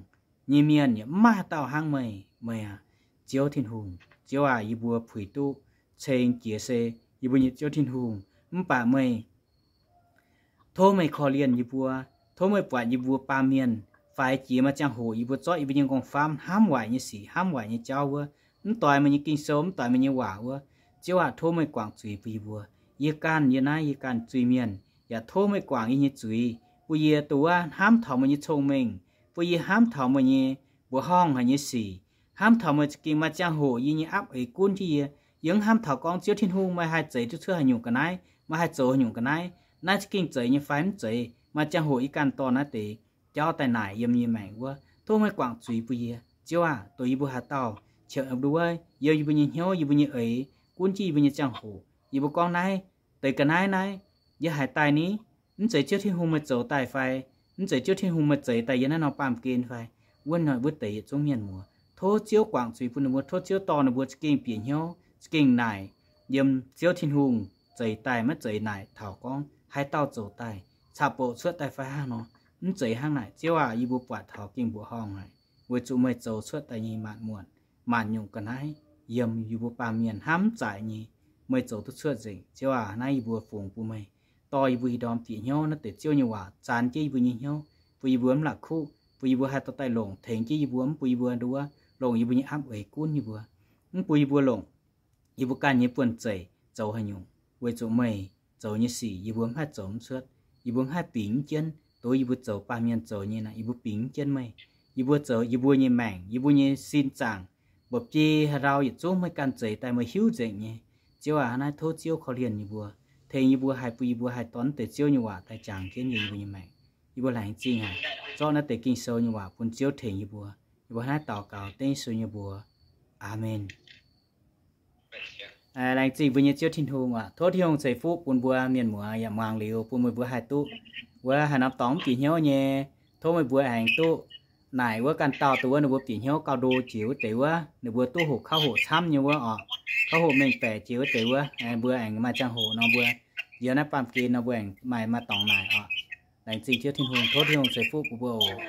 nyei mienh yaac mv maaih haaix dauh hnangv meih. Meih aac, Ziouv Tin-Hungh, Ziouv aac, yie mbuo puix duqv ceng jiex se yie mbuo nyei Ziouv Tin-Hungh. Mv baac meih, tov meih korv-lienh yie mbuo, tov meih buatc yie mbuo baamh mienh faix jiex maaih ziangh hoc yie mbuo zorqv yie mbuo nyei nqorngv-famv hnamv waaic nyei sic, hnamv waaic nyei jauv wuov, mv doix meih nyei Ging-Sou, mv doix meih nyei waac wuov. Ziouv aac, tov meih guangc zuiz bun yie mbuo. Yie ganh yiem naaiv, yie ganh zuiz-mienh, yaac tov meih guangc yie nyei zuiz, bun yie duqv hnamv taux meih nyei cong-mengh, bun yie hnamv taux meih nyei mbuoqc horngh haic nyei sic, hnamv taux meih za'gengh maaih ziangh hoc yie nyei aapv eix gunv jienv yie. Yie mv hnamv taux gorngv Ziouv Tin-Hungh meih haih zeix duqv cuotv haaix nyungc ga'naaiv, meih haih zoux haaix nyungc ga'naaiv, naaiv za'gengh zeiz nyei fai mv zeiz. Maaih ziangh hoc yie ganh dorh naaiv deix jauv daaih naaic yiem yie nyei maengc wuov. Tov meih guangc zuiz bun yie, Ziouv aac. Dongh yie mbuo haaix dauh qiemx wuov, yiem yie mbuo nyei hnyouv, yie mbuo nyei eix, gunv jienv yie mbuo nyei ziangh hoc, yie mbuo gorngv naaiv deix ga'naaiv naaiv, yie haiz daaih ni, mv zeiz Ziouv Tin-Hungh meih zoux daaih fai? Mv zeiz Ziouv Tin-Hungh meih zeix daaih yiem naaiv norm baamh gen fai? Wuov noic wuov deix yietc zungv mienh muoz, tov Ziouv guangc zuiz bun ninh mbuo, tov Ziouv dorh ninh mbuo za'gengh bieqc hnyouv, za'gengh naaic yiem Ziouv Tin-Hungh zeix daaih, maiv zeiz naaic taux gorngv haaix dauh zoux daaih, caqv-boqc cuotv daaih fai hnangv nor. Mv zeiz hnangv naaic. Ziouv aac, yie mbuo buatc taux gengh mbuoqc horngh haic, weic zuqc meih zoux cuotv daaih nyei maanc muotc, maanc nyungc ga'naaiv yiem yie mbuo baamh mienh hnamv mv zaic nyei, meih zoux duqv cuotv nzengc. Ziouv aac, naaiv yie mbuo fungx bun meih dorh yie mbuo ih ndorm bieqc hnyouv naaiv deix Ziouv nyei waac zanx jienv yie mbuo nyei hnyouv, bun yie mbuo mv la'kuqv, bun yie mbuo haih dorh daaih longc tengx jienv yie mbuo, mv bun yie mbuo nduov longc yie mbuo nyei aapv eix gunv yie mbuo, mv bun yie mbuo longc yie mbuo ganh nyei buonv-zeic zoux haaix nyungc, weic zuqc meih zoux nyei sic yie mbuo mv haih zoux mv cuotv, yie mbuo mv haih bingx mv jienv. Dongh yie mbuo zoux baamh mienh zoux nyei naaic, yie mbuo bingx mv jienv meih. Yie mbuo zoux yie mbuo nyei maengc, yie mbuo nyei sin zaangc, mba'biei haaix ndau yietc zungv meih ganh zeix daaih, meih hiuv nzengc nyei. Ziouv aac, hnangv naaiv tov Ziouv korv-lienh yie mbuo, tengx yie mbuo haih bun yie mbuo haih dorh naaiv deix Ziouv nyei waac daaih jangx jienv yie mbuo nyei maengc. Yie mbuo laengz zingh haic, zorqv naaiv deix Ging-Sou nyei waac bun Ziouv tengx yie mbuo. Yie mbuo hnangv naaiv daux gaux dengv Yesu nyei mbuox. Aamen. Laengz zingh mbuo nyei Ziouv Tin-Hungh aac, tov Tin-Hungh ceix fuqv bun mbuo mienh muoz yaac muangx liuz bun meih mbuo haih duqv wuov haaix norm dorngx mv bieqc hnyouv nyei. Tov meih mbuo aengx duqv naaic wuov ganh dauh dongh wuov ninh mbuo bieqc hnyouv gauh ndo jiex wuov deix wuov, ninh mbuo duqv hoqc kauv hoqc camv nyei wuov orqc, kauv hoqc mengh baeqc jiex wuov deix wuov, mbuo aengx maaih ziangh hoc nor mbuo yiem naaiv baamh gen nor mbuo aengx maaih maaih dorngx naaic orqc. Laengz zingh Ziouv Tin-Hungh, tov Tin-Hungh ceix fuqv bun mbuo oc.